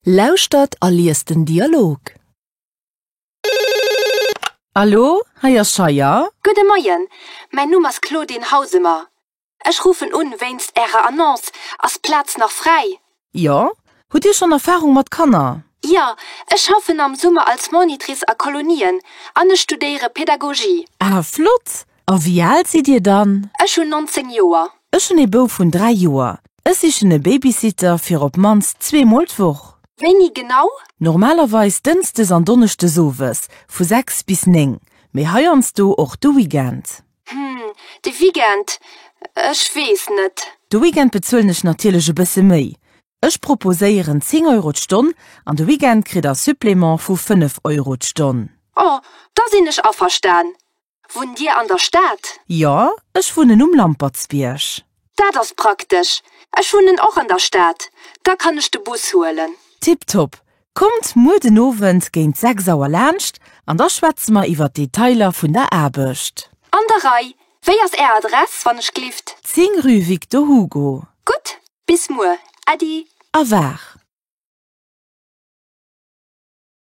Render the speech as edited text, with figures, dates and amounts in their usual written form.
Lauschtert a liest den Dialog. Allo, hei ass Scheier. Gudde Moien, mäin Numm ass Claudine Hausemer. Ech ruffen un wéinst Ärer Annonce. Ass d'Plaz nach fräi? Jo. Hutt Dir schonn Erfarung mat Kanner? Jo, ech schaffen am Summer als Monitrice a Kolonien an ech studéiere Pedagogie. Ah, flott! A wéi al sidd Dir dann? Ech hunn 19 Joer. Ech hunn ee Bouf vun 3 Joer. Ech sichen e Babysitter fir op d'mannst zweemol d'Woch. Wéini genau? Normalerweis dënschdes an donneschdes owes, vu 6 bis 9, mee heiansdo och de Weekend. Hm, de Weekend, ech weess net. De Weekend bezuelen ech natierlech e bësse méi. Ech proposéieren 10 Euro d'Stonn an de Weekend kritt der Supplément vu 5 Euro d'Stonn. Oh, da sinn ech averstan. Wunnt Dir an der Stad? Jo, ech wunnen um Lampertsbierg. Dat ass praktesch, ech wunnen och an der Stad, da kann ech de Bus huelen. Tiptop! Kommt muer den Owend géint 6 Auer laanscht an da schwätze mer iwwer d'Detailer vun der Aarbecht. An der Rei. Wéi ass Är Adress, wann ech glift? 10 rue Victor Hugo. Gutt, bis muer. Äddi. A war.